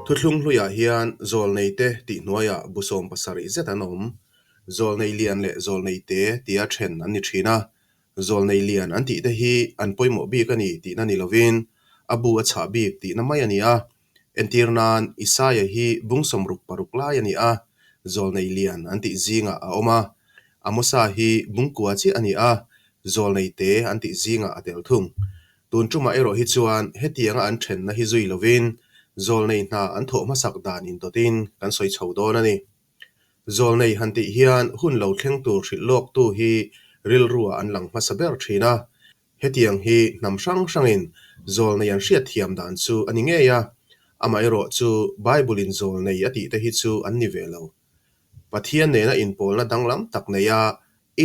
Thuthlung hluiah hian zawlneite tih hnuaiah bu 70 zet an awm. Zawlnei lian leh zawlnei te tia then an ni thin a. Zawlnei lian an tihte hi an pawimawh bik a ni tihna ni lovin a bu a chhah bik tihna mai a ni a. Entir nan Isaia hi bung 66 lai a ni a, zawlnei lian an tih zingah a awm a. Amosa hi bung kua chiah a ni a, zawlnei te an tih zingah a tel thung. Tun tumah erawh hi chuan hetianga an thenna hi zui lovin zawlnei hna an thawh hmasak dan indawtin kan sawi chho dawn a ni. Zawlnei han tih hian hun lo thleng tur hrilh lawktu hi rilruah an lang hmasa ber thin a. Hetiang hi hnam hrang hrangin zawlnei an hriatthiam dan chu a ni ngei a, amaherawh chu Bible-in zawlnei a tihte hi chu an ni ve lo. Pathian nena inpawlna danglam tak neia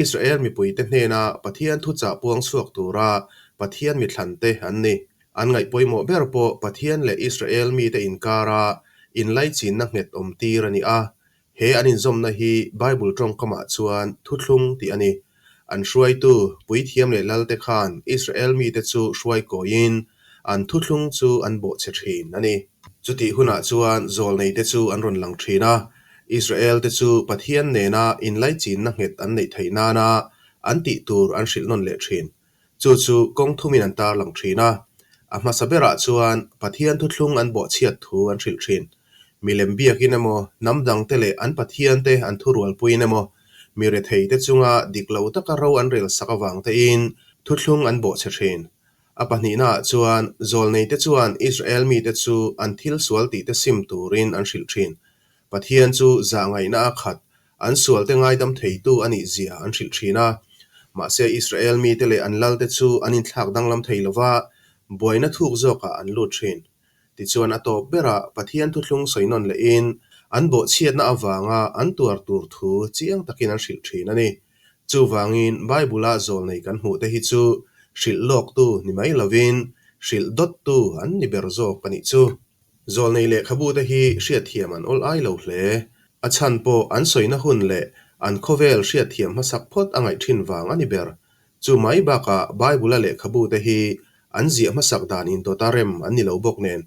Israel mipuite hnena Pathian thuchah puang chhuak tura Pathian mithlante an ni. An ngaih pawimawh ber pawh Pathian leh Israel mite inkara inlaichinna nghet awm tir a ni a. He an inzawmna hi Bible tawngkamah chuan thuthlung tih a ni. An hruaitu, puithiam leh lalte khan Israel mite chu hruai kawiin an thuthlung chu an bawhchhe thin a ni. Chutih hunah chuan zawlneite chu an rawn lang thin a, Israel-te chu Pathian nena inlaichinna nghet an neih theih nana an tih tur an hrilh nawn leh thin. Chu chu kawng thumin an tarlang thin a. A hmasa berah chuan Pathian thuthlung an bawhchhiat thu an hrilh thin. Milem biakin emaw, hnam dangte leh an pathiante an thurualpuiin emaw, mi retheite chunga dik lo taka ro an rel sak avang tein thuthlung an bawhchhe thin. A pahnihnaah chuan zawlneite chuan Israel mite chu an thil sual tihte sim turin an hrilh thin. Pathian chu zahngaihna a khat, an sualte ngaidam theitu a nih zia an hrilh thin a. Mahse Israel mite leh an lalte chu an inthlak danglam thei lova, buaina thuk zawkah an lut thin. Tichuan a tawp berah Pathian thuthlung sawi nawn lehin an bawhchhiatna avanga an tuar tur thu chiang takin an hrilh thin a ni. Chuvangin Bible-a zawlnei kan hmuhte hi chu hrilh lawktu ni mai lovin hrilh dawttu an ni ber zawk a nih chu. Zawlnei lehkhabute hi hriatthiam an awl ai lo hle. A chhan pawh an sawina hun leh an khawvel hriatthiam hmasak phawt a ngaih thin vang a ni ber. Chu mai bakah Bible-a lehkhabute hi an ziah hmasak dan indawta rem an ni lo bawk nen,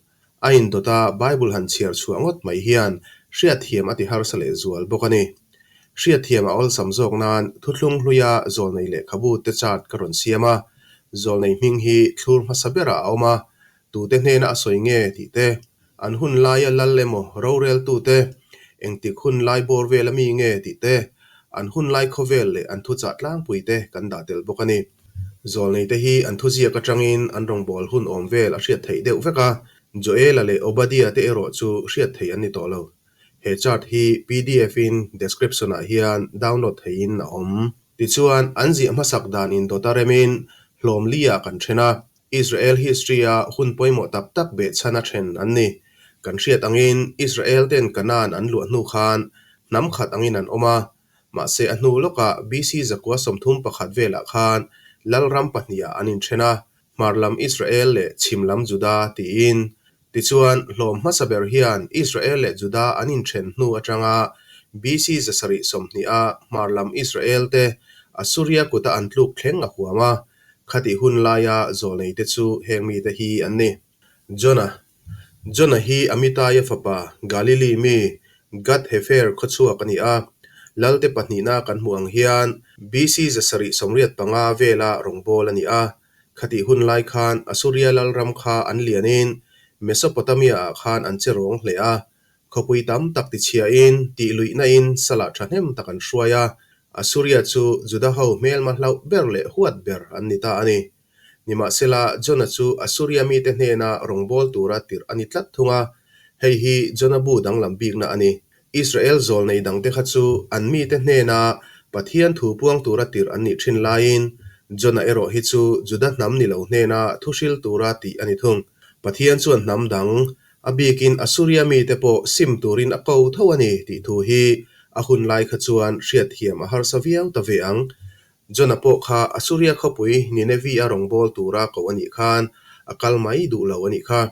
a indawta Bible han chhiar chhuah ngawt mai hian hriatthiam a ti harsa lehzual bawk a ni. Hriatthiam a awlsam zawk nan thuthlung hluia zawlnei lehkhabute chart ka rawn siam a, zawlnei hming hi thlur hmasa berah a awm a, Tute hnena a sawi nge tih te, an hun laia lal emaw roreltute, engtik hun lai bawr vel ami nge tih te, an hun lai khawvel leh an thuchah tlangpui te kan dah tel bawk a ni. Zawlneite hi an thuziak atangin an rawngbâwl hun awm vel a hriat theih deuh vek a, Joela leh Obadia te erawh chu hriat theih an ni tawh lo. He chart hi pdf in description ah hian download theihin a awm. Tichuan, an ziah hmasak dan indawta remin hlawm li ah kan then a, Israel history-a hun pawimawh tak tak behchhan a then an ni. Kan hriat angin Israel ten Canaan an luah hnu khan hnam khat angin an awm a, mahse a hnu lawkah BC 131 velah khan lalram pahnihah an inthen a, hmar lam Israel leh chhim lam Juda tiin. Tichuan, hlawm hmasa ber hian Israel leh Juda an inthen hnu atanga BC 720-a hmar lam Israel te Assuria kuta an tluk thleng a huam a, Khatih hun laia zawlneite chu heng mite hi an ni. Jona, Jona hi Amittaia fapa, Galili mi, Gath-hefer khawchhuak a ni a. Lalte pahnihna kan hmuh ang hian BC 785 vela rawngbâwl a ni a. Khatih hun lai khan Assuria lalram kha an lianin Mesopotamia-ah khan an che rawng hle a. Khawpui tam tak tichhiain, tihluihnain salah thahnem tak an hruai a, Assuria chu Juda ho hmelma hlauh ber leh huat ber an ni ta a ni. Nimahsela, Jona chu Assuria mite hnena rawngbâwl tura tirh a ni tlat thung a, hei hi Jona bu danglam bikna a ni. Israel zawlnei dangte kha chu an mite hnena Pathian thu puang tura tirh an nih thin laiin, Jona erawh hi chu Juda hnam ni lo hnena thu hril tura tih a ni thung. Pathian chuan hnam dang, A bikin Assuria mite pawh sim turin a ko tho a ni tih thu hi a hun lai kha chuan hriatthiam a harsa viau ta ve ang. Jona pawh kha Assuria khawpui Ninevi-a rawngbâwl tura koh a nih khan a kal mai duh lo a nih kha.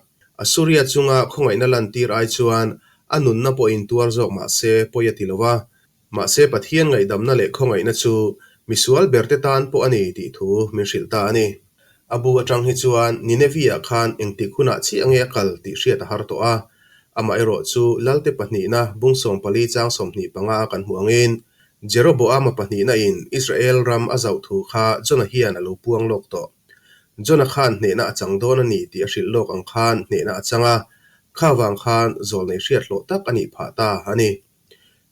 Assuria chunga khawngaihna lantir ai chuan a nunna pawhin tuar zawk mah se pawi a ti lo a. Mahse Pathian ngaihdamna leh khawngaihna chu misual berte tan pawh a ni tih thu min hrilh ta a ni. A bu atang hi chuan Ninevi-ah khan engtik hunah chiah nge a kal tih hriat a har tawh a. Amaherawhchu, Lalte pahnihna bung 14 chang 25 a kan hmuh angin, Jeroboama pahnihna in Israel ram a zauh thu kha Jona hian a lo puang lawk tawh. Jona khan hnehna a chang dawn a ni tih a hrilh lawk ang khan hnehna a chang a, kha vang khan zawlnei hriat hlawh tak a nih phah ta a ni.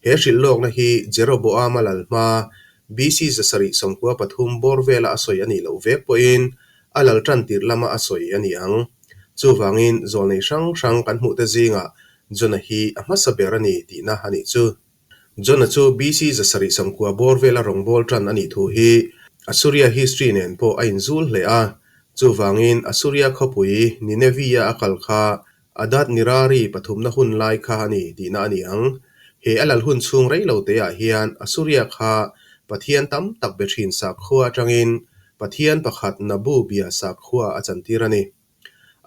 He hrilh lawkna hi Jeroboama lal hma BC 793 bawr vela a sawi a nih loh vek pawhin a lal tan tirh lama a sawi a ni ang. Chuvangin zawlnei hrang hrang kan hmuhte zingah Jona hi a hmasa ber a ni tihna a nih chu. Jona chu BC 790 bawr vela rawngbâwl ṭan a nih thu hi Assuria history nen pawh a inzul hle a. Chuvangin Assuria khawpui Nineveh-a a kal kha Adad Nirari pathumna hun lai kha a ni tihna a ni ang. He a lal hun chhung rei lo teah hian Assuria kha pathian tam tak be thin sakhua atangin pathian pakhat Nabu bia sakhua a chantir a ni.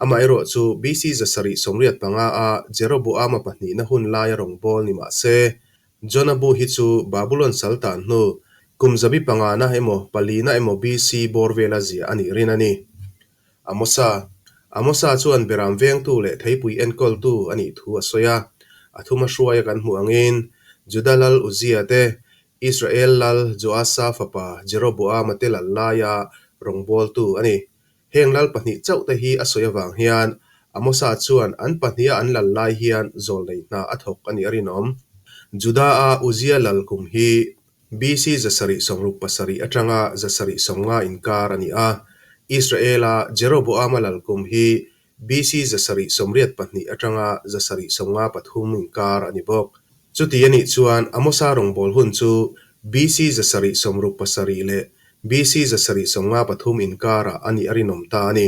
Amaherawh chu BC 785 a Jeroboama pahnihna hun laia rawngbâwl ni mah se, Jona bu hi chu Babulon sal tan hnu kum zabi pangana emaw palina emaw BC bawr vela ziah a nih rin a ni. Amosa. Amosa chuan beram vengtu leh theipui enkawltu a nih thu a sawi a. A thuma hruaia kan hmuh angin, Juda lal Uzia te, Israel lal Joasa fapa Jeroboama te lal laia rawngbawltu a ni. Heng lal pahnih chauh te hi a sawi avang hian Amosa chuan an pahniha an lal lai hian zawlnei hna a thawk a nih a rinawm. Juda-a Uzia lal kum hi BC 767 atanga 750 inkar a ni a, Israel-a Jeroboama lal kum hi BC 782 atanga 753 inkar a ni bawk. Chuti a nih chuan Amosa rawngbâwl hun chu BC 767 leh BC 753 inkarah a nih a rinawm ta a ni.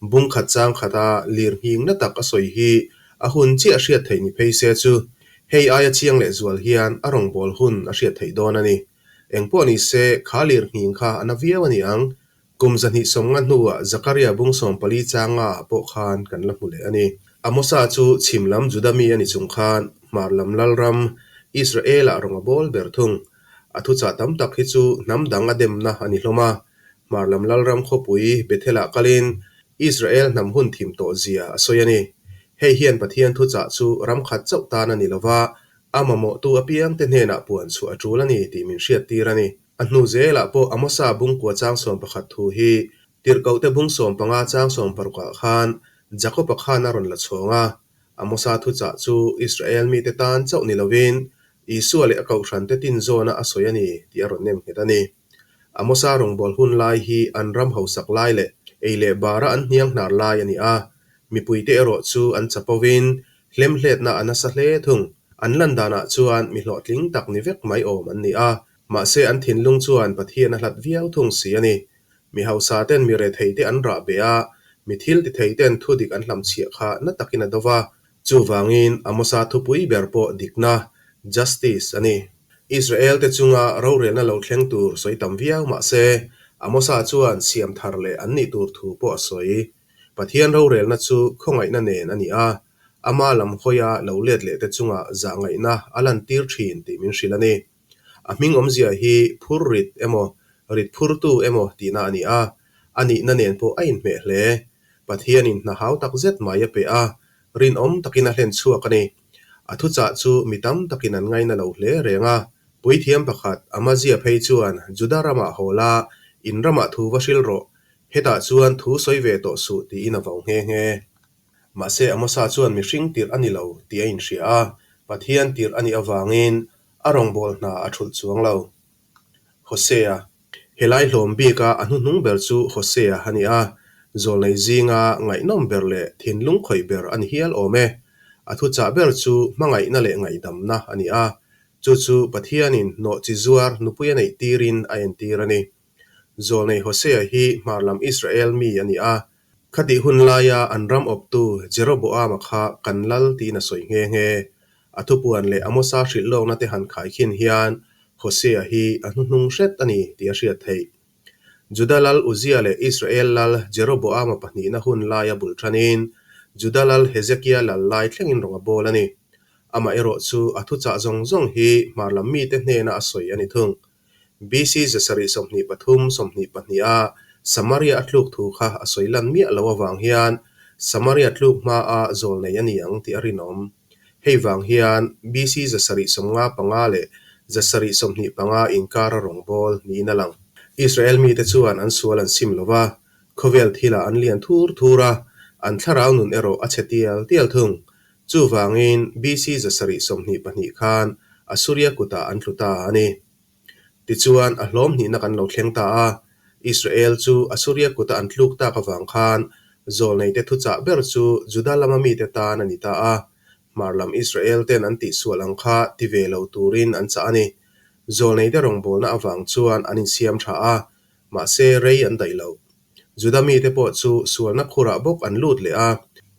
Bung khat chang khata lir nghing na tak a sawi hi a hun chiah hriat theih ni phei se chu hei aia chiang leh zual hian a rawngbâwl hun a hriat theih dawn a ni. Engpawh ni se kha lir nghing kha a na viau a ni ang. Kum 250 hnuah Zakaria bung 14 chang nga ah pawh khan kan la hmu leh a ni. Amosa chu chhim lam Juda mi a ni chung khan hmar lam lalram Israel-ah rawng a bawl ber thung. A thuchah tam tak hi chu hnam dang a demna a ni hlawm a. Hmar lam lalram khawpui Bethel-ah kalin Israel hnam hun thim tawh zia a sawi a ni. Hei hian Pathian thuchah chu ram khat chauh tan a ni lova, a mamawhtu apiangte hnenah puan chhuah a tul a ni tih min hriattir a ni. A hnu zelah pawh Amosa bungkua chang 11 thu hi Tirhkohte bung 15 chang 16 ah khan Jakob-a khan a rawn la chhawng a. Amosa thuchah chu Israel mite tan chauh ni lovin Isua leh a kohhrante tin zawna a sawi a ni tih a rawn nem nghet a ni. Amosa rawngbâwl hun lai hi an ram hausak lai leh ei leh bara an hniang hnar lai a ni a, mipuite erawh chu an chapovin hlemhletna a nasa hle thung. An lan danah chuan mi hlawhtling tak ni vek mai awm an ni a, mahse an thinlung chuan Pathian a hlat viau thung si a ni. Mi hausa ten mi retheite an rah be a, mi thil ti thei ten thu dik an hlamchhiah kha na takin a do va, Chuvangin Amosa thupui ber pawh dikna, justice, a ni. Israel-te chunga rorelna lo thleng tur sawi tam viau mah se, Amosa chuan siam thar leh an nih tur thu pawh a sawi. Pathian rorelna chu khawngaihna nen a ni a, ama lam hawia lo let leh te chunga zahngaihna a lantir thin tih min hrilh a ni. A hming awmzia hi phur rit emaw, rit phurtu emaw tihna a ni a, a nihna nen pawh a inhmeh hle. Pathianin hna hau tak zet mai a pe a, rinawm takin a hlen chhuak a ni. A thuchah chu mi tam takin an ngaina lo hle reng a. Puithiam pakhat, Amazia phei chuan, Juda ramah haw la, in ramah thu va hril rawh, hetah chuan thu sawi ve tawh suh tiin a vau nghe nghe. Mahse Amosa chuan mihring tirh a ni lo tih a inhria a, Pathian tirh a nih avangin a rawngbâwl hna a ṭhulh chuang lo. Hosea. Helai hlawm bika a hnuhnung ber chu Hosea a ni a, zawlnei zinga ngaihnawm ber leh thinlung khawih ber a ni hial awm e. A thuchah ber chu hmangaihna leh ngaihdamna a ni a, chu chu Pathianin nawhchi zuar nupui a neih tirin a entir a ni. Zawlnei Hosea hi hmar lam Israel mi a ni a, Khatih hun laia an ram awptu Jeroboama kha kan lal tiin a sawi nghe nghe. A thupuan leh Amosa hrilh lawkna te han khaikhin hian Hosea hi a hnuhnung hret a ni tih a hriat theih. Juda lal Uzia leh Israel lal Jeroboama pahnihna hun laia bul ṭhanin Juda lal Hezekia lal lai thlengin rawng a bawl a ni. Amaherawh chu a thuchah zawng zawng hi hmar lam mite hnena a sawi a ni thung. BC 723, 22 a Samaria a tluk thu kha a sawi lan miah lo avang hian Samaria tluk hmaa zawl nei a ni ang tih a rinawm. Hei vang hian BC 755 leh 725 inkara rawngbawl niin a lang. Israel mite chuan an sual an sim lo va, khawvel thilah an lian thur thur a, an thlarau nun erawh a chhe tial tial thung. Chuvangin BC 722 khan Assuria kutah an tlu ta a ni. Tichuan, a hlawm hnihna kan lo thleng ta a. Israel chu Assuria kuta an tluk tak avang khan zawlneite thuchah ber chu Juda lama mite tan a ni ta a. Hmar lam Israel ten an tihsual ang kha ti ve lo turin an chah a ni. Zawlneite rawngbawlna avang chuan an insiam tha a, mahse rei an daih lo. Juda mite pawh chu sualna khurah bawk an lut leh a.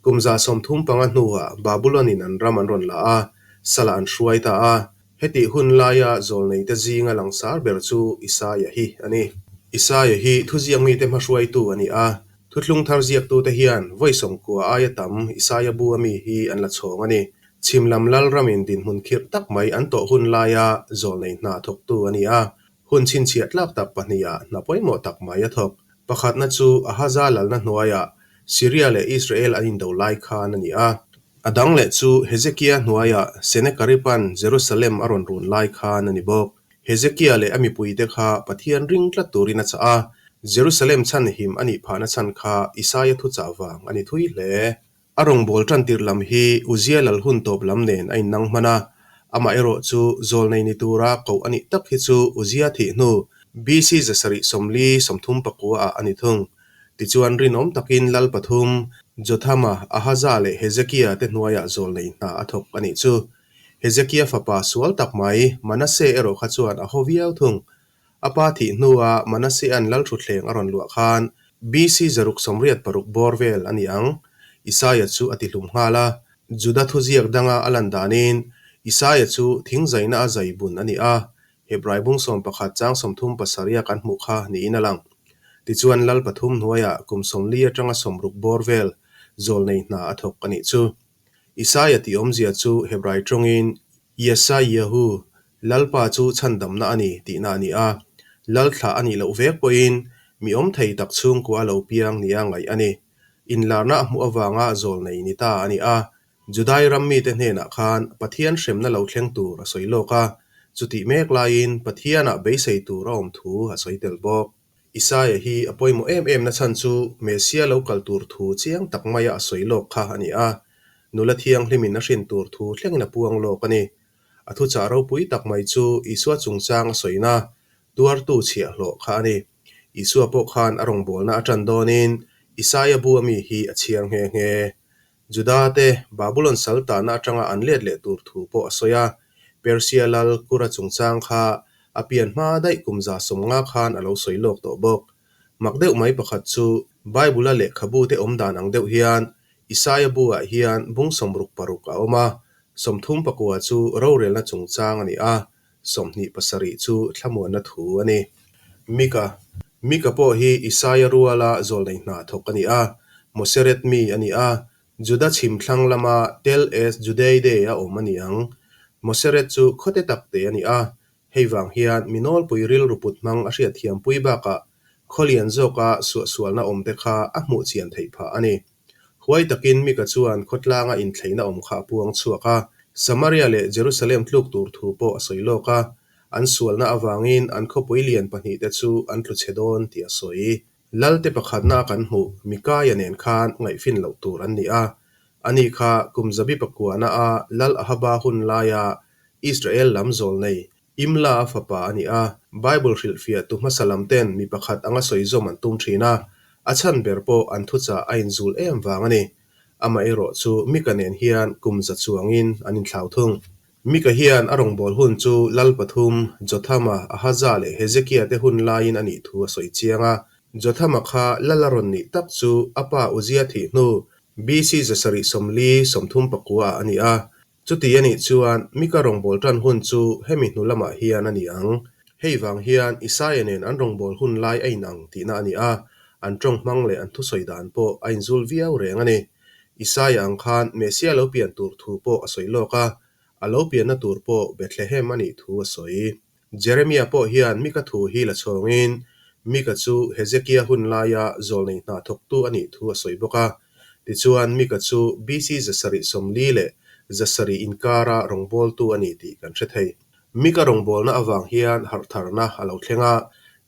Kum 35 hnuah Babulon-in an ram an rawn la a, salah an hruai ta a. Hetih hun laia zawlneite zinga langsar ber chu Isaia hi a ni. Isaia hi thuziak mite hmahruaitu a ni a, thuthlung thar ziaktute hian vawi 90 aia tam Isaia bu a mi hi an la chhawng a ni. Chhim lam Lalramin dinhmun khirh tak mai an tawh hun laia zawlnei hna thawktu a ni a, hun chhinchhiah tlak tak pahniha hna pawimawh tak mai a thawk. Pakhatna chu Ahaza lalna hnuaiah Syria leh Israel an indo lai khan a ni a. A dang leh chu Hezekia hnuaiah Senakeriban Jerusalem a rawn run lai khan a ni bawk. Hezekia leh a mipuite kha Pathian ring tlat turin a chah a, Jerusalem chhanhim a nih phahna chhan kha Isaia thuchah vang a ni thui hle. A rawngbâwl ṭan tirh lam hi Uzia lal hun tawp lam nen a innang hman a, amaherawh chu zawlnei ni tura koh a nih tak hi chu Uzia thih hnu BC 739 ah a ni thung. Tichuan rinawm takin lal pathum, Jothama, Ahaza leh Hezekia te hnuaiah zawlnei hna a thawk a nih chu. Hezekia fapa sual tak mai Manasseh erawh kha chuan a haw viau thung. A pa thih hnua Manasseh-a'n lalthutthleng a rawn luah khan BC 686 bawr vel a ni ang. Isaia chu a tihlum nghal a. Juda thuziak danga a lan danin Isaia chu thingzaina a zai bun a ni a, Hebrai bung 11 chang 37 a kan hmuh kha niin a lang. Tichuan lal pathum hnuaiah kum 40 atanga 60 bawr vel zawlnei hna a thawk a nih chu. Isaia tih awmzia chu Hebrai tawngin Yeshayahu, Lalpa chu chhandamna a ni tihna a ni a, Lal thlah a nih loh vek pawhin mi awm thei tak chhungkua a lo piang nia ngaih a ni. Inlarna a hmuh avanga zawlnei ni ta a ni a, Judai ram mite hnenah khan Pathian hremna lo thleng tur a sawi lawk a, chutih mek laiin Pathianah beisei tur a awm thu a sawi tel bawk. Isaia hi a pawimawh em em na chhan chu Messia lo kal tur thu chiang tak maia a sawi lawk kha a ni a, nula thianghlimin a hrin tur thu thlengin a puang lawk a ni. A thuchah ropui tak mai chu Isua chungchang a sawina tuartu chhiahhlawh kha a ni. Isua pawh khan a rawngbawlna a ṭan dawnin Isaia bu ami hi a chhiar nghe nghe. Juda-te Babulon sal tahna aṭanga an let leh tur thu pawh a sawi a, Persia lal Kura chungchang kha a pian hma daih kum 150 khan a lo sawi lawk tawh bawk. Mak deuh mai pakhat chu Bible-a lehkhabute awm dan ang deuh hian Isaia bu-ah hian bung 66 a awm a, 39 chu rorelna chungchang a ni a, 27 chu thlamuanna thu a ni. Mika, Mika pawh hi Isaia ruala zawlnei hna thawk a ni a, Moseret mi a ni a, Juda chhim thlang lama Tel es Judeide a awm a ni ang. Moseret chu khawte tak te a ni a, hei vang hian mi nawlpui rilru put hmang a hriatthiampui bakah khawlian zawka suahsualna awmte kha a hmuh chian theih phah a ni. Huai takin Mika chuan khawtlanga inthleina awm kha a puang chhuak a, Samaria leh Jerusalem tluk tur thu pawh a sawi lawk a, an sualna avangin an khawpui lian pahnihte chu an tlu chhe dawn tih a sawi. Lalte pakhatna kan hmuh Mikaia nen khan ngaihfin loh tur an ni a, ani kha kum zabi pakuana a Lal Ahaba hun laia Israel lam zawl nei Imla a fapa a ni a, Bible hrilhfiahtu hmasa lam ten mi pakhat anga sawi zawm an tum thin a, a chhan ber pawh an thuchah a inzul em vang a ni. Amaherawh chu Mika nen hian kum za chuangin an inthlau thung. Mika hian a rawngbâwl hun chu Lal pathum, Jothama, Ahaza leh Hezekia te hun laiin a nih thu a sawi chiang a. Jothama kha Lal a rawn nih tak chu a pa Uzia thih hnu BC 739 ah a ni a, Chuti a nih chuan Mika rawngbâwl ṭan hun chu hemi hnu lamah hian a ni ang. Hei vang hian Isaia nen an rawngbâwl hun lai a inang tihna a ni a, an ṭawng hmang leh an thusawi dan pawh a inzul viau reng a ni. Isaia ang khan Messia lo pian tur thu pawh a sawi lawk a, a lo pianna tur pawh Bethlehem a nih thu a sawi. Jeremia pawh hian Mika thu hi la chhawngin Mika chu Hezekia hun laia zawlnei hna thawktu a nih thu a sawi bawk a. Tichuan, Mika chu BC 744 7 inkara rawngbawltu a ni tih kan hre thei. Mika rawngbawlna avang hian harhtharna a lo thleng a,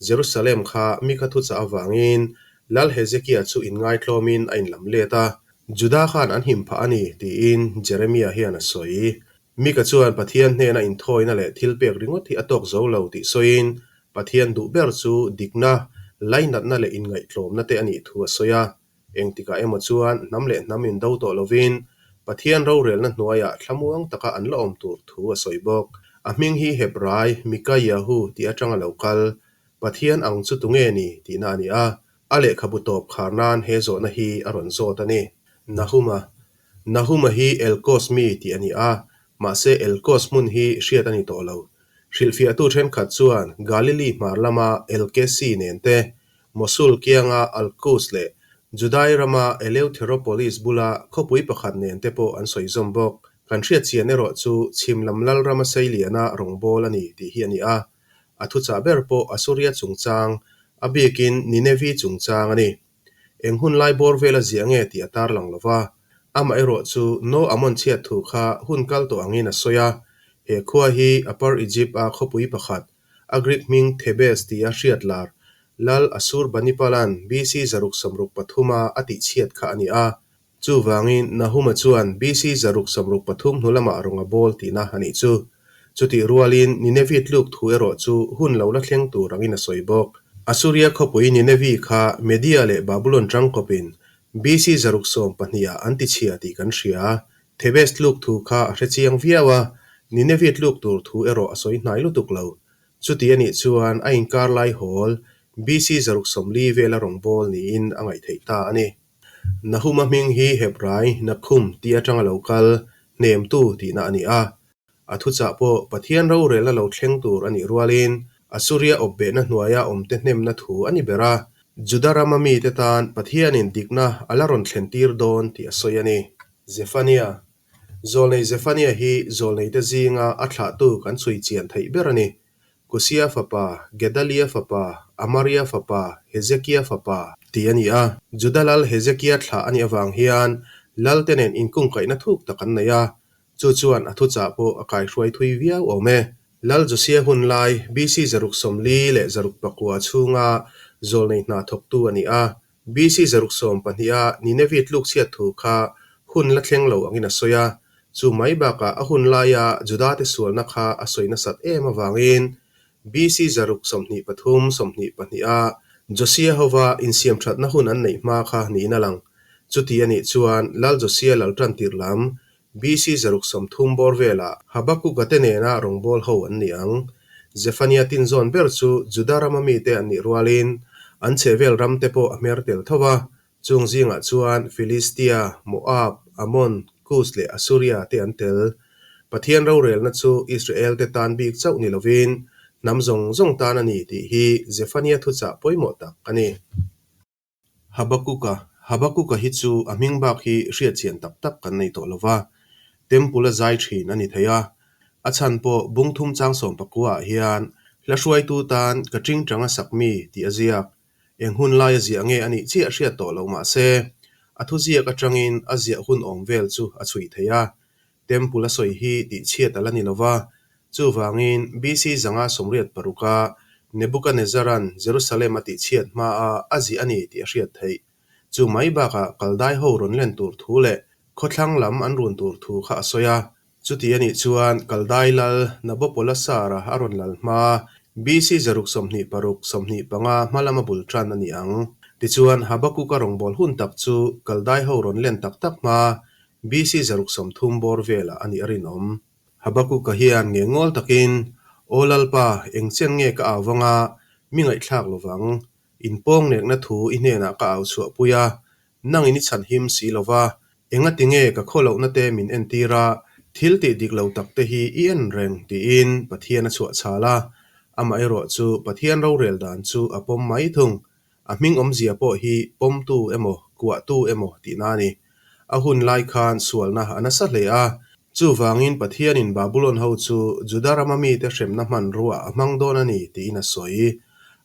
Jerusalem kha Mika thuchah avangin Lal Hezekia chu inngaitlawmin a inlam let a, Juda khan an him phah a ni, tiin Jeremia hian a sawi. Mika chuan Pathian hnena inthawina leh thilpek ringawt hi a tawk zo lo tih sawiin, Pathian duh ber chu dikna, lainatna leh inngaihtlawmna te a nih thu a sawi a. Engtikah emaw chuan hnam leh hnam indo tawh lovin Pathian rorelna hnuaiah thlamuang taka an la awm tur thu a sawi bawk. A hming hi Hebrai, Mikayahu tih atanga lo kal, Pathian ang chu tunge ni tihna a ni a, a lehkhabu tawp khar nan he zawhna hi a rawn zawt a ni. Nahuma, Nahuma hi Elkos mi tih a ni a, mahse Elkos hmun hi hriat a ni tawh lo. Hrilhfiahtu thenkhat chuan Galili hmar lama Elkesi nen te, Mosul kianga Al-Quds leh Judai rama Eleutheropolis bula khawpui pakhat nen te pawh an sawi zawm bawk. Kan hriat chian erawh chu chhim lam lal rama seiliana rawngbâwl a ni tih hi a ni a. A thuchah ber pawh Assuria chungchang, a bikin Ninevi chungchang a ni. Eng hun lai bawr vel a ziah nge tih a tarlang lo va. Amaherawh chu No Amon chhiat thu kha hun kal tawh angin a sawi a. He khua hi Upper Egypt a khawpui pakhat, a Greek hming Thebes tia hriat lar, Lal Assurbanipal-a'n BC 663 a a tihchhiat kha a ni a. Chuvangin Nahuma chuan BC 663 hnu lamah rawng a bawl tihna a nih chu. Chutih rualin Ninevi tluk thu erawh chu hun lo la thleng tur angin a sawi bawk. Assuria khawpui Ninevi kha Media leh Babulon tangkawpin BC 612 ah an tichhia tih kan hria. Thebes tluk thu kha a hrechiang viau a, Ninevi tluk tur thu erawh a sawi hnai lutuk lo. Chuti a nih chuan a inkar lai hawl BC 640 vela rawngbâwl niin a ngaihtheih ta a ni. Nahuma hming hi Hebrai Nakhum tih atanga lo kal, hnemtu tihna a ni a. A thuchah pawh Pathian rorelna lo thleng tur a nih rualin Assuria awpbehna hnuaia awmte hnemna thu a ni ber a, Juda rama mite tan Pathianin dikna a la rawn thlentir dawn tih a sawi a ni. Zephania Zawlnei Zephania hi zawlneite zinga a thlahtu kan chhui chian theih ber a ni. Kusia fapa, Gedalia fapa, Amaria fapa, Hezekia fapa, tih a ni a. Juda lal Hezekia thlah a nih avang hian lalte nen inkungkaihna thuk tak an nei a, chu chuan a thuchah pawh a kaihruai thui viau awm e. Lal Josia hun lai BC 649 chhunga zawlnei hna thawktu a ni a, BC 612 a Ninevi tlukchhiat thu kha hun la thleng lo angin a sawi a, chu mai bakah a hun laia Judate sualna kha a sawi nasat em avangin BC 623, 22 a Josia hova insiamthatna hun an neih hma kha niin a lang. Chuti a nih chuan Lal Josia lal tan tirh lam BC 630 bawr velah Habakuka te nena rawngbâwl ho an ni ang. Zephania tinzawn ber chu Juda rama mite an nih rualin an chhehvel ramte pawh a hmer tel tho va, chung zingah chuan Philistia, Moab, Ammon, Kus leh Assuria te an tel. Pathian rorelna chu Israelte tan bik chauh ni lovin hnam zawng zawng tan a ni tih hi Zephania thuchah pawimawh tak a ni. Habakuka, Habakuka hi chu a hming bak hi hriatchian tak tak kan nei tawh lo va, Temple a zai thin a ni thei a. A chhan pawh bung thum chang sawmpakua ah hian hla hruaitu tan ka tingtang a sak mi tih a ziak. Eng hun lai a ziah nge a nih chiah hriat tawh lo mah se, a thuziak atangin a ziah hun awm vel chu a chhui thei a. Temple a sawi hi tihchhiat a la ni lo va, chuvangin BC 586 a Nebuchadnezzar-a'n Jerusalem a tihchhiat hmaa a ziah a ni tih a hriat theih. Chu mai bakah Kaldai ho rawn len tur thu leh khawthlang lam an run tur thu kha a sawi a. Chuti a nih chuan Kaldai lal Nabopolassar-a a rawn lal hma BC 626, 25 hma lama bul tan a ni ang. Tichuan Habakkuk-a rawngbâwl hun tak chu Kaldai ho rawn len tak tak hma BC 630 bawr velah a nih a rinawm. Habakuka hian ngengawl takin, Aw Lalpa, eng chen nge ka au vanga mi ngaihthlak lovang? Inpawngnekna thu i hnenah ka au chhuahpui a, nangin i chhan him si lo va, engati nge ka khawlohna te min entir a, thil tih dik lo tak te hi i en reng, tiin Pathian a chhuahchhal a. Amaherawh chu Pathian rorel dan chu a pawm mai thung. A hming awmzia pawh hi pawmtu emaw, kuahtu emaw tihna a ni. A hun lai khan sualna a nasa hle a, chuvangin Pathianin Babulon ho chu Juda rama mite hremna hmanrua a hmang dawn a ni tiin a sawi.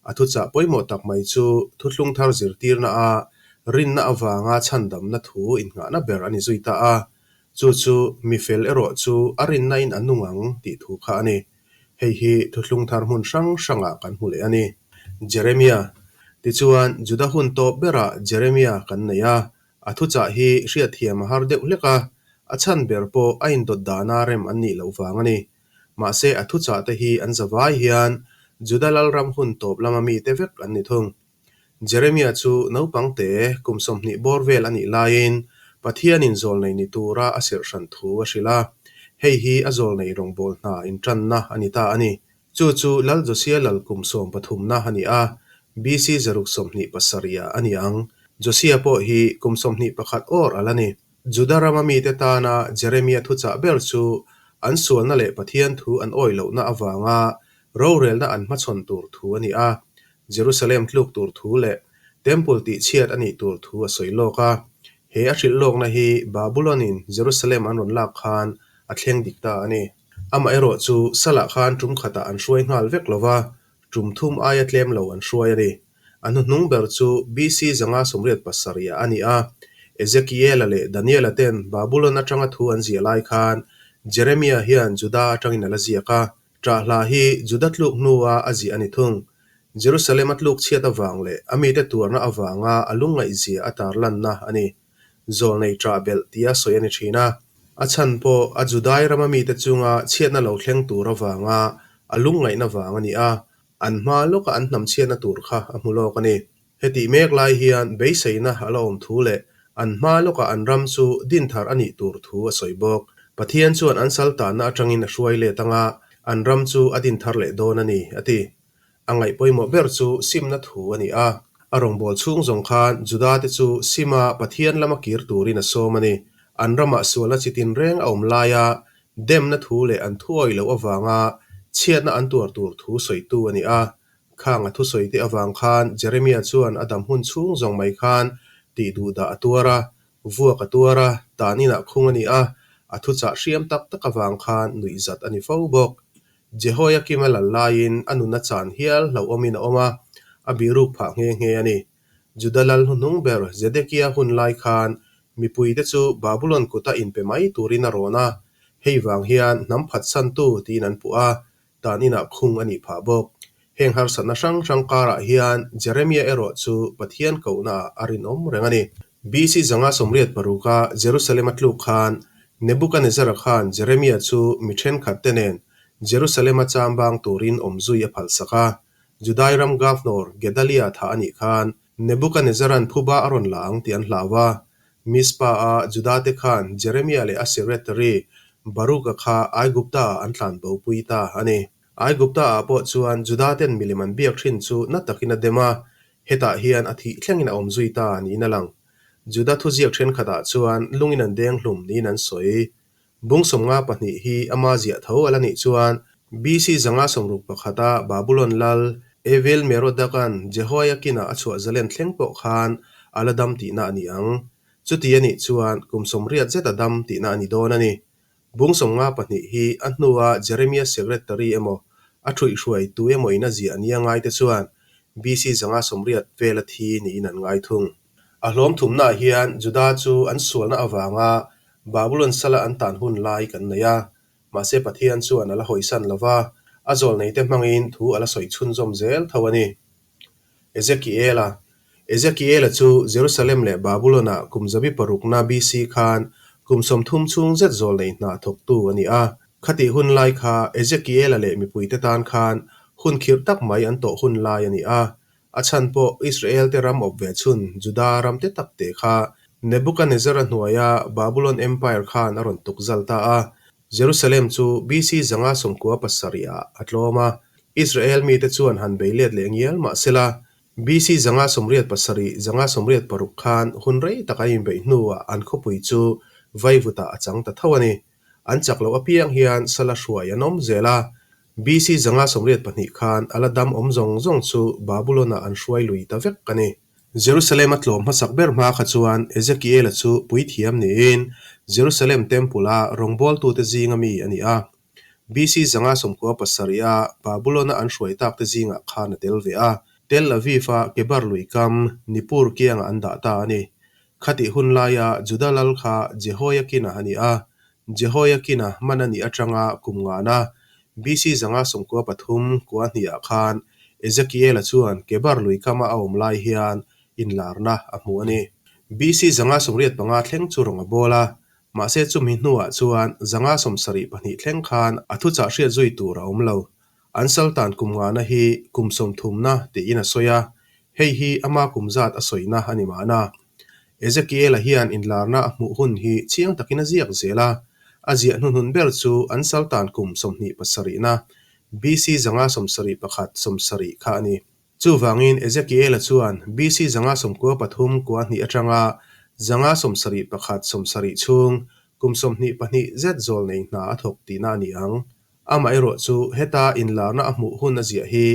A thuchah pawimawh tak mai chu thuthlung thar zirtirna a rinna avanga chhandamna thu innghahna ber a ni zui ta a. Chu chu, Mi fel erawh chu a rinnain a nung ang tih thu kha a ni. Hei hi Thuthlung Thar hmun hrang hrangah kan hmu leh a ni. Jeremia. Tichuan, Juda hun tawp berah Jeremia kan nei a, a thuchah hi hriatthiam a har deuh hlek a, a chhan ber pawh a indawt dana rem an nih loh vang a ni. Mahse, a thuchahte hi an zavai hian Juda lalram hun tawp lama mite vek an ni thung. Jeremia chu naupang te kum 20 bawr vel a nih laiin Pathianin zawlnei ni tura a serh hran thu a hrilh a, hei hi a zawlnei rawngbâwl hna inṭanna a ni ta a ni. Chu chu Lal Josia lal kum sawmpathumna a ni a, BC 127 ah a ni ang. Josia pawh hi kum 21 awr a la ni. Juda rama mite tana Jeremia thuchah ber chu an sualna leh Pathian thu an awih lohna avanga rorelna an hmachhawn tur thu a ni a. Jerusalem tluk tur thu leh Temple tihchhiat a nih tur thu a sawi lawk a. He a hrilh lawkna hi Babulon-in Jerusalem an rawn lak khan a thleng dik ta a ni. Amaherawh chu Salah khan tum khatah an hruai nghal vek lo va, tum thum aia tlem lo an hruai a ni. A hnuhnung ber chu BC 587 ah a ni a. Ezekiela leh Daniela ten Babulon atanga thu an ziah lai khan Jeremia hian Juda atangin a la ziak a. Ṭah hla hi Juda tluk hnua a ziah a ni thung. Jerusalem a tluk chhiat avang leh a mite tuarna avanga a lungngaihzia a tarlanna a ni. Zawlnei ṭah belh tia sawi a ni ṭhin a. A chhan pawh a Judai rama mite chunga chhiatna lo thleng tur avanga a lungngaihna vang a ni a, an hma lawka an hnam chhiatna tur kha a hmu lawk a ni. Hetih mek lai hian beiseina a la awm thu leh an hma lawkah an ram chu dinthar a nih tur thu a sawi bawk. Pathian chuan an saltanna atangin a hruai let anga an ram chu a dinthar leh dawn a ni, a ti. A ngaih pawimawh ber chu simna thu a ni a. A rawngbâwl chhung zawng khan Judate chu sima Pathian lama kir turin a sawm a ni. An ramah sualna chi tinreng a awm laia demna thu leh an thuawih loh avanga chhiatna an tuar tur thu sawitu a ni a. Khang a thusawi te avang khan Jeremia chuan a dam hun chhung zawng mai khan tih duh dah a tuar a, vuak a tuar a, tan inah khung a ni a, a thuchah hriam tak tak avang khan nuihzat a ni fo bawk. Jehoiakim a lal laiin a nuna chan hial hlauhawmin a awm a, a biruk phah nghe nghe a ni. Juda lal hnuhnung ber Zedekia hun lai khan mipuite chu Babulon kuta inpe mai turin a rawn a, hei vang hian hnam phatsantu tiin an puh a, tan inah khung a nih phah bawk. Heng harsatna hrang hrang karah hian Jeremia erawh chu Pathian kohnaah a rinawm reng a ni. BC 586-a Jerusalem a tluk khan Nebukanezzara khan Jeremia chu mi thenkhat te nen Jerusalem-a chambang turin awm zui a phalsak a. Judai ram Governor Gedalia thah a nih khan Nebukanezzara'n phuba a rawn la ang tih an hlau a. Mizpah-a Judate khan Jeremia leh a secretary Baruka kha Aigupta-ah an tlan bopui ta a ni. Aigupta-ah pawh chuan Judate'n milim an biak thin chu na takin a dem a, hetah hian a thih thlengin a awm zui ta niin a lang. Juda thuziak thenkhatah chuan lungin an deng hlum niin an sawi. Bung 52 hi ama ziah tho a la nih chuan BC 561-a Babulon lal Evil Merodach-a'n Jehoiakin-a a chhuah zalen thleng pawh khan a la dam tihna a ni ang. Chuti a nih chuan kum 80 zet a dam tihna a ni dawn a ni. Bung 52 hi a hnua Jeremia secretary emaw a ṭhuihhruai tu emaw in a ziah nia ngaite chuan BC 580 vela thi niin an ngai thung. A hlawm thumnaah hian Juda chu an sualna avanga Babulon sala an tan hun lai kan nei a, mahse Pathian chuan a la hawisan lo va, a zawlneite hmangin thu a la sawi chhunzawm zel tho a ni. Ezekiela Ezekiela chu Jerusalem leh Babulon-ah kum zabi parukna BC khan kum 30 chhung zet zawlnei hna thawktu a ni a. Khatih hun lai kha Ezekiela leh mipuite tan khan hun khirh tak mai an tawh hun lai a ni a. A chhan pawh Israel-te ram awp ve chhun Juda ram te tak te kha Nebukanezzar-a hnuaia Babulon Empire khan a rawn tuk zal ta a. Jerusalem chu BC 597 ah a tlawm a, Israel mite chuan han bei let leh ngial mah sela, BC 587, 586 khan hun rei tak an inbeih hnuah an khawpui chu vaivutah a chang ta tho a ni. An chak loh apiang hian sala hruai an awm zel a, BC 582 khan a la dam awm zawng zawng chu Babulon-ah an hruai lui ta vek a ni. Jerusalem a tlawm hmasak ber hma kha chuan Ezekiel-a chu puithiam niin Jerusalem Temple-a rawngbawltute zinga mi a ni a. BC 597-a Babulon-a an hruai takte zingah khan a tel ve a. Tel Aviv-a Kebar lui kam, Nippur kiangah an dah ta a ni. Khatih hun laia Juda lal kha Jehoiakina a ni a, Jehoiakina man a nih atanga kum ngana BC 593 hnihah khan Ezekiela chuan Kebar lui kama a awm lai hian inlarna a hmu a ni. BC 585 thleng chu rawng a bawl a, mahse chumi hnuah chuan 572 thleng khan a thuchah hriat zui tur a awm lo. An saltan kum ngana hi kum sawmthumna tiin a sawi a, hei hi ama kum zat a sawina a ni mahna. Ezekiela hian inlarna a hmuh hun hi chiang takin a ziak zel a, a ziah hnuhnun ber chu an saltan kum 27na BC 571 70 kha a ni. Chuvangin Ezekiela chuan BC 593 kua hnih atanga 571 70 chhung kum 22 zet zawl nei hna a thawk tihna a ni ang. Amaherawh chu heta inlarna a hmuh hun a ziah hi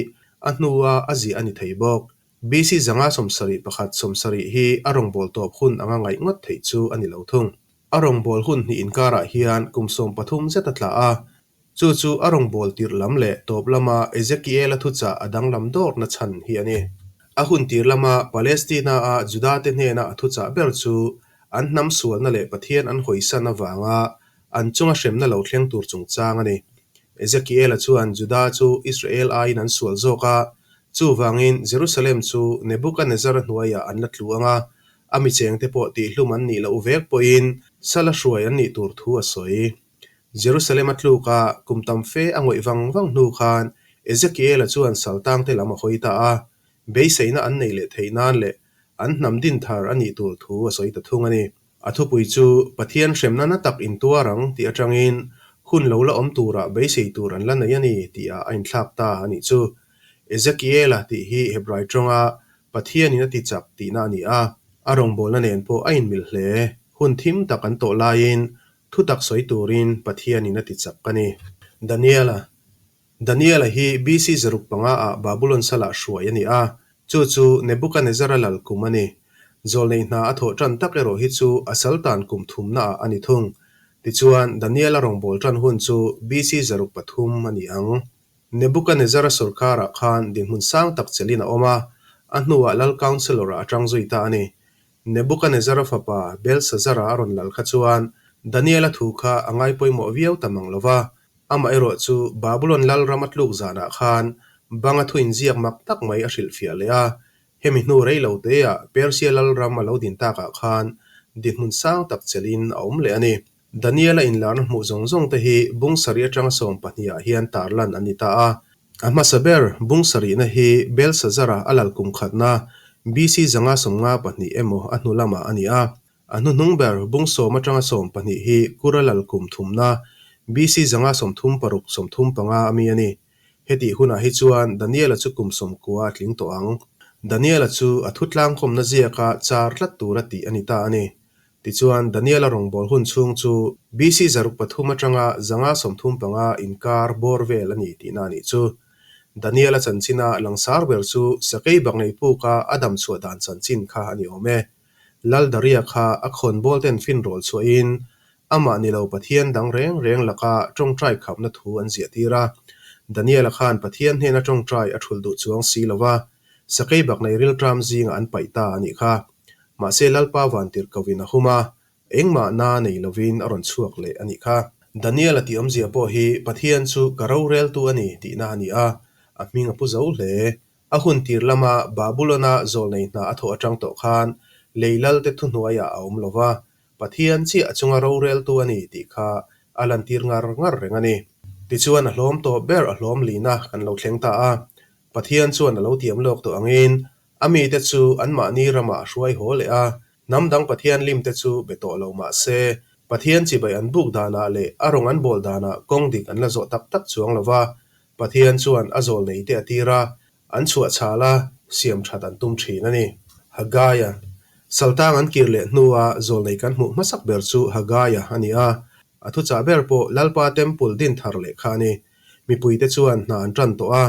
a hnua a ziah a ni thei bawk. BC 571 70 hi a rawngbâwl tawp hun anga ngaih ngawt theih chu a ni lo thung. A rawngbâwl hun hnih inkârah hian kum 13 zet a tla a, chu chu a rawngbâwl tirh lam leh tawp lama Ezekiel-a thuchah a danglam dawrna chhan hi a ni. A hun tir lama Palestina-a Juda-te hnêna a thuchah ber chu an hnam sualna leh Pathian an hawisan avânga an chunga hremna lo thleng tur chungchang a ni. Ezekiel-a chuan Juda chu Israel aiin an sual zawk a, chuvangin Jerusalem chu Nebukanezzar-a hnuaiah an la tlu ang a, a mi chengte pawh tihhlum an nih loh vek pawhin sala hruai an nih tur thu a sawi. Jerusalem a tluk a, kum tam fe a ngawih vang vang hnu khan Ezekiel-a chuan saltangte lam a hawi ta a, beiseina an neih leh theih nan leh an hnam din thar a nih tur thu a sawi ta thung a ni. A thupui chu Pathian hremna na tak intuar ang tih atangin hun lo la awm turah beisei tur an la nei a ni tihah a inthlak ta a nih chu. Ezekiela tih hi Hebrai tawnga Pathianin a ti chak tihna a ni a, a rawngbawlna nen pawh a inmil hle. Hun thim tak an tawh laiin thutak sawi turin Pathianin a ti chak a ni. Daniela Daniela hi BC 605 ah Babulon salah hruai a ni a, chu chu Nebukanezzar-a lal kum a ni. Zawlnei hna a thawh tan tak erawh hi chu a saltan kum thumna ah a ni thung. Tichuan, Daniela rawngbâwl tan hun chu BC 603 a ni ang. Nebukanezzar-a sawrkarah khan dinhmun sang tak chelhin a awm a, a hnuah lal councillor-ah a tang zui ta a ni. Nebukanezzar-a fapa Belshazzar-a a rawn lal kha chuan Daniela thu kha a ngai pawimawh viau ta mang lo va, Amaherawh chu Babulon lal ram a tluk zanah khan banga thu inziak mak tak mai a hrilhfiah leh a, hemi hnu rei lo teah Persia lal ram a lo din takah khan dinhmun sang tak chelhin a awm leh a ni. Daniel-a inlarna hmuh zawng zawng te hi bung sarih atanga 12 ah hian tarlan an ni ta a. A hmasa ber bung sarihna hi Belshazzar-a a lal kum khatna BC 552 emaw a hnu lamah a ni a. A hnuhnung ber bung sawm atanga 12 hi Kura lal kum thumna BC 536 35 a mi a ni. Hetih hunah hi chuan Daniela chu kum 90 a tling tawh ang. Daniela chu a thutlangkawmna ziaka char tlat tura tih a ni ta a ni. Tichuan, Daniela rawngbâwl hun chhung chu BC 603 atanga 535 inkar bawr vel a ni tihna a nih chu. Daniela chanchina langsar ber chu sakei baknei puka a dam chhuah dan chanchin kha a ni awm e. Lal Daria kha a khawnbawl ten finrawl chhuahin amah ni lo Pathian dang reng reng laka tawngtai khapna thu an ziahtir a. Daniela khan Pathian hnena tawngtai a thulh duh chuang si lo va, sakei baknei rilṭam zingah an paih ta a nih kha. Mahse Lalpa vantirhkohin a hum a, engmah na nei lovin a rawn chhuak leh a nih kha. Daniela tih awmzia pawh hi Pathian chu ka roreltu a ni tihna a ni a, a hming a pu zo hle. A hun tir lama Babulon-a zawlnei hna a thawh atang tawh khan lei lalte thuhnuaiah a awm lo va, Pathian chiah a chunga roreltu a ni tih kha a lantir ngar ngar reng a ni. Tichuan a hlawm tawp ber a hlawm lina kan lo thleng ta a, Pathian chuan a lo tiam lawk tawh angin a mite chu anmahni ramah a hruai haw leh a, hnam dang Pathian limte chu be tawh lo mah se, Pathian chibai an buk danah leh a rawng an bawl danah kawng dik an la zawh tak tak chuang lo va, Pathian chuan a zawl nei te a tir a, an chhuah chhal a, siam that an tum thin a ni. Haggaia. Saltang an kir leh hnua zawl nei kan hmuh hmasak ber chu Haggaia a ni a, a thuchah ber pawh Lalpa Temple din thar leh kha a ni. Mipuite chuan hna an tan tawh a,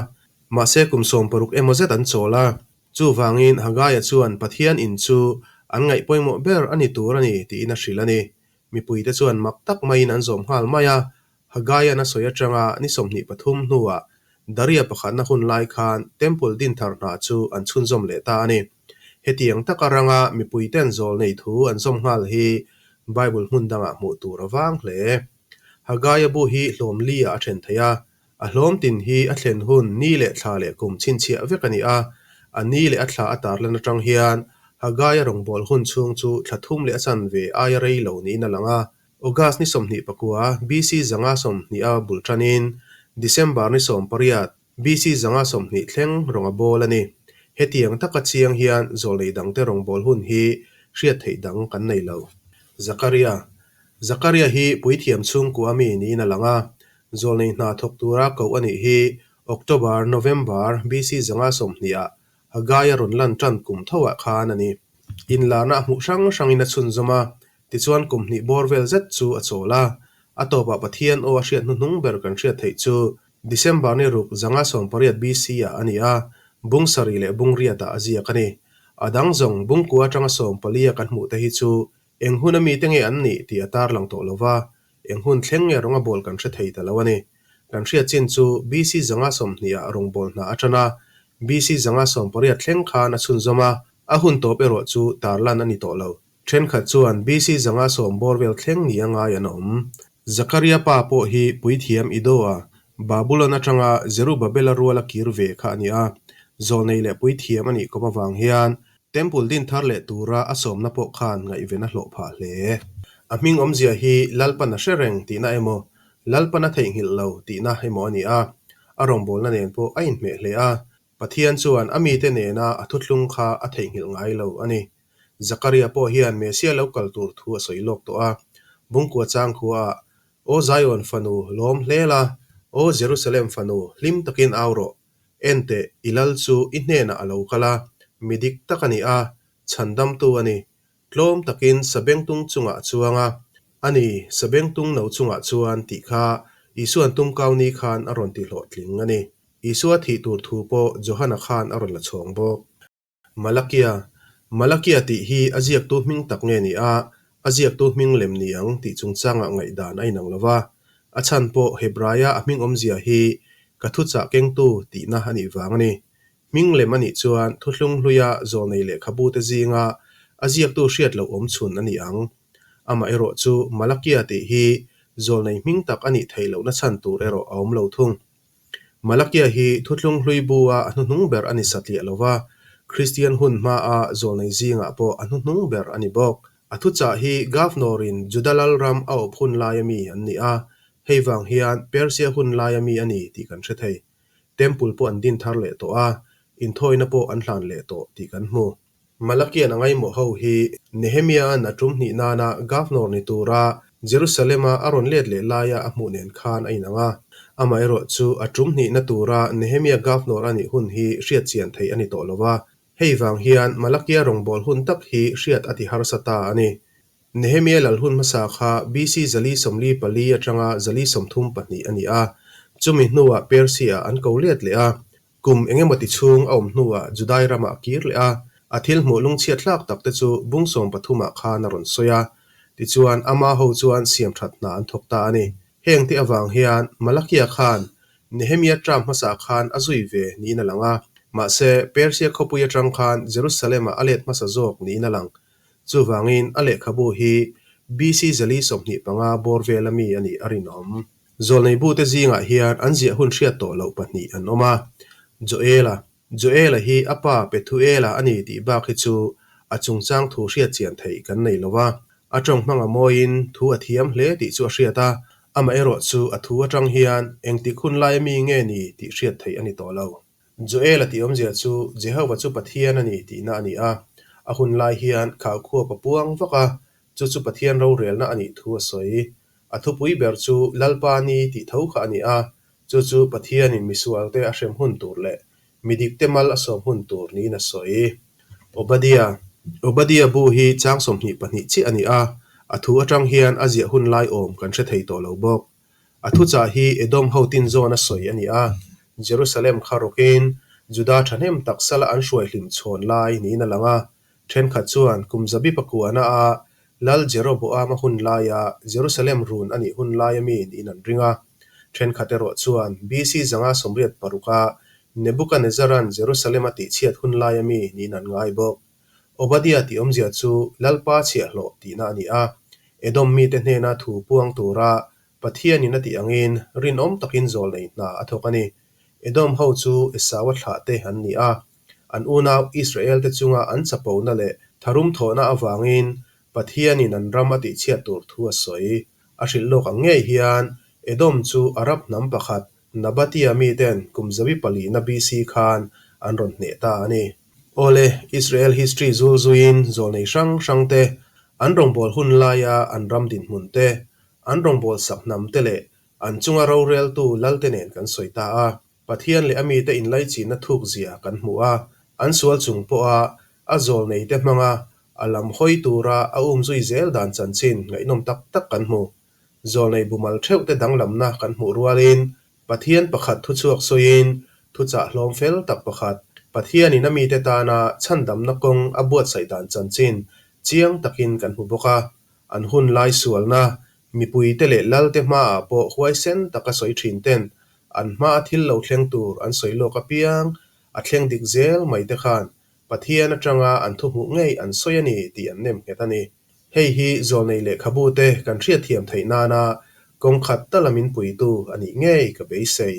mahse kum 60 emaw zet an chawl a. Chuvangin Haggaia chuan Pathian in chu an ngaih pawimawh ber a ni tur a ni tiin a hrilh a ni. Mipuite chuan mak tak maiin an zawm nghal mai a, Hagaia'n a sawi atanga ni 23 hnuah Daria pakhatna hun lai khan Temple din thar hna chu an chhunzawm leh ta a ni. Hetiang taka ranga mipuiten zawlnei thu an zawm nghal hi Bible hmun dangah hmuh tur a vang hle. Hagaia bu hi hlawm li-ah a then theih a, a hlawm tin hi a thlen hun ni leh thla leh kum chhinchhiah vek a ni a, a ni leh a thla a tarlan atang hian Hagaia rawngbâwl hun chhung chu thla thum leh a chanve aia rei lo niin a lang a. August ni 24, BC 120 a bul ṭanin December ni 18, BC 120 thleng rawng a bawl a ni. Hetiang taka chiang hian zawlnei dangte rawngbâwl hun hi hriat theih dang kan nei lo. Zakaria Zakaria hi puithiam chhungkua mi niin a lang a, zawlnei hna thawk tura koh a nih hi October, November, BC 120 ah Haggai a rawn lan ṭan kum thoah khan a ni. Inlarna a hmuh hrang hrangin a chhunzawm a, tichuan kum hnih bawr vel zet chu a chawl a. A tawpah Pathian aw a hriat hnuhnung ber kan hriat theih chu December ni ruk 198 BC ah a ni a, bung sarih leh bung riatah a ziak a ni. A dang zawng bung kua atanga 14 a kan hmuh te hi chu eng hun a mite nge an nih tih a tarlang tawh lo va, eng hun thleng nge rawng a bawl kan hre thei ta lo a ni. Kan hriat chin chu BC 120 ah rawngbâwl hna a ṭan a, BC 118 thleng khan a chhunzawm a, a hun tawp erawh chu tarlan a ni tawh lo. Ṭhenkhat chuan BC 110 bawr vel thleng ni a ngai an awm. Zakaria pa pawh hi puithiam Idoa, Babulon aṭanga Zerubabela rual a kir ve kha a ni a, zawlnei leh puithiam a nih kawp avang hian Temple din thar leh tura a sawmna pawh khan ngaihven a hlawh phah hle. A hming awmzia hi Lalpan a hre reng tihna emaw, Lalpan a theihnghilh lo tihna emaw a ni a, a rawngbawlna nen pawh a inhmeh hle a, Pathian chuan a mite nena a thuthlung kha a theihnghilh ngai lo a ni. Zakaria pawh hian Messiah lo kal tur thu a sawi lawk tawh a, Bungkua chang khuaah, Aw Zion fanu, lawm hle la, Aw Jerusalem fanu, hlim takin au rawh, Enteh, i lal chu i hnenah a lo kal a, mi dik tak a ni a, chhandamtu a ni. Tlawm takin sabengtung chungah a chuang a, a ni, sabengtung no chungah chuan tih kha Isua'n tumkau ni khan a rawn tihlawhtling a ni. Isua thih tur thu pawh Johana khan a rawn la chhawng bawk. Malakia, Malakia tih hi a ziaktu hming tak nge ni a, a ziaktu hming lem ni ang tih chungchangah ngaihdan a inang lo va. A chhan pawh Hebraia a hming awmzia hi ka thuchah kengtu tihna a nih vang a ni. Hming lem a nih chuan thuthlung hluia zawlnei lehkhabute zinga a ziaktu hriat loh awm chhun a ni ang. Amaherawh chu Malakia tih hi zawlnei hming tak a nih theih lohna chhan tur erawh a awm lo thung. Malakia hi thuthlung hlui bu-a a hnuhnung ber a ni satliah lo va, Kristian hun hmaa zawlnei zingah pawh a hnuhnung ber a ni bawk. A thuchah hi Governor-in Juda lalram a awp hun laia mi an ni a, hei vang hian Persia hun laia mi a ni tih kan hre thei. Temple pawh an din thar leh tawh a, inthawina pawh an hlan leh tawh tih kan hmu. Malakian a ngaimawh ho hi Nehemia'n a tum hnih nana Governor ni tura Jerusalem-a a rawn let leh laia a hmuh nen khan a inang a. Amaherawhchu a tum hnihna tura Nehemia Governor a nih hun hi hriat chian theih a ni tawh lo va. Hei vang hian Malakia rawngbâwl hun tak hi hriat a ti harsa ta a ni. Nehemia lal hun hmasa kha BC 444 atanga 432 a ni a, chumi hnuah Persia-ah an ko let leh a. Kum engemaw ti chhung a awm hnuah Judai ramah a kir leh a, a thil hmuh lungchhiat hlak tak te chu bung 13 ah khan a rawn sawi a. Tichuan, ama ho chuan siamthat hna an thawk ta a ni. Heng te avang hian Malakia khan Nehemia term hmasa khan a zui ve niin a lang a. Mahse, Persia khawpui atang khan Jerusalem-ah a let hmasa zawk niin a lang. Chuvangin, a lehkhabu hi BC 425 bawr vela mi a nih a rinawm. Zawlnei bute zingah hian an ziah hun hriat tawh loh pahnih an awm a, Joela, Joela hi a pa Pethuela a ni tih bak hi chu a chungchang thu hriat chian theih kan nei lo va, a tawng hmang a mawiin thu a thiam hle tih chu a hriat a, amaherawh chu a thu atang hian engtik hun laia mi nge ni tih hriat theih a ni tawh lo. Joela tih awmzia chu Jehova chu Pathian a ni tihna a ni a, a hun lai hian khaukhuap a puang vak a, chu chu Pathian rorelna a nih thu a sawi. A thupui ber chu Lalpa ni tih tho kha a ni a, chu chu Pathianin misualte a hrem hun tur leh mi dikte mal a sawm hun tur niin a sawi. Obadia Obadia bu hi chang 22 chiah a ni a, a thu atang hian a ziah hun lai awm kan hre thei tawh lo bawk. A thuchah hi Edom ho tin zawn a sawi a ni a, Jerusalem kha rawkin Juda thahnem tak sala an hruai hlim chhawn lai niin a lang a, Thenkhat chuan kum zabi pakuana a Lal Jeroboama hun laia Jerusalem run a nih hun laia mi niin an ring a. Thenkhat erawh chuan BC 186 a Nebukanezzara'n Jerusalem a tihchhiat hun laia mi niin an ngai bawk. Obadia tih awmzia chu Lalpa chhiahhlawh tihna a ni a. Edom mite hnena thu puang tura Pathianin a tih angin rinawm takin zawlnei hna a thawk a ni. Edom ho chu Esaua thlahte an ni a. An unau Israelte chunga an chapona leh tharum thawhna avangin Pathianin an ram a tihchhiat tur thu a sawi. A hrilh lawk ang ngei hian Edom chu Arab hnam pakhat Nabatea miten kum zabi palina BC khan an rawn hneh ta a ni. Awle, Israel history zul zuiin zawlnei hrang hrang te, an rawngbâwl hun laia an ram dinhmun te, an rawngbâwl sak hnam te leh an chunga roreltu lalte nen kan sawi ta a. Pathian leh a mite inlaichinna thuk zia kan hmu a, an sual chung pawha a zawlneite hmanga a lam hawi tura a umzui zel dan chanchin ngaihnawm tak tak kan hmu. Zawlnei bumal theuhte danglamna kan hmuh rualin Pathian pakhat thuchhuak sawiin thuchah hlawm fel tak pakhat, Pathianin a mite tana chhandamna kawng a buatsaih dan chanchin chiang takin kan hmu bawk a. An hun lai sualna, mipuite leh lalte hmaah pawh huaisen taka sawi thin ten an hmaa thil lo thleng tur an sawi lawk apiang a thleng dik zel mai te khan Pathian atanga an thuhmuh ngei an sawi a ni tih an nem nghet a ni. Hei hi zawlnei lehkhabute kan hriatthiam theih nana kawng khat tala min puitu a nih ngei ka beisei.